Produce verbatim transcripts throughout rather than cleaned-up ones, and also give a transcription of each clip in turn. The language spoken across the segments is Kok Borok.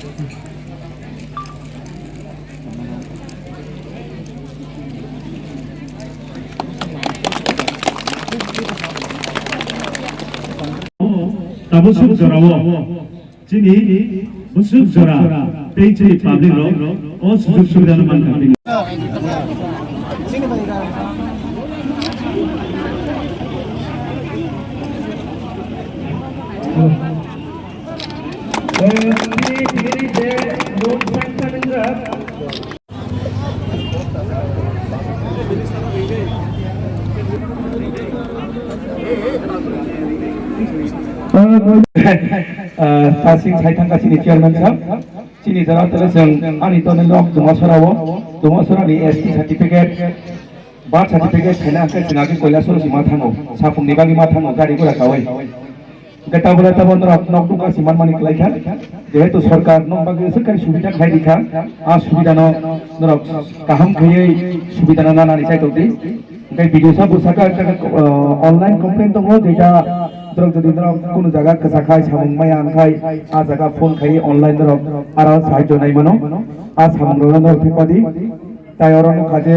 Tabuk swk jora o chini bwswk jora tei chini public rok o sujog subida no mankha tini. Tasing sai thangka chini chairman sir, chini jora tele chwng ani toni nok Dumasora o, Dumasora ni S T certificate, birth certificate khaina hwnkhe chwng age Kailasoro si ma thango, sapung ni bagwi ma thango, gari gura kawi. Hwnkhe tabole tabo norok nok dukha si manmani kwlai kha, jehetu sorkar nok bagwi swkari subida khai rikha, a subida no norok kaham khaiwi subida no nanani chaitok di. Hwnkhe video sa bwsaka ekta, uh, online complaint tongo, jeita norok jodi norok kunu jaga kwsa khai samung maya wngkhai, a jaga phone khai online norok aro sahajyo nai mano, a samung rok norok thepadi. Tai oro nukha je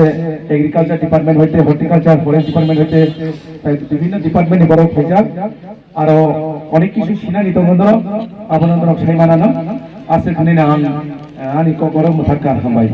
agriculture department hoite, horticulture, forest department hoite, tai bibhinno department ni borok phaijak. Aro onek kisu sinani tongo norok, abono norok sai manano. Aswk hinwi ang, eh, ani kok oro mwthakha, hambai.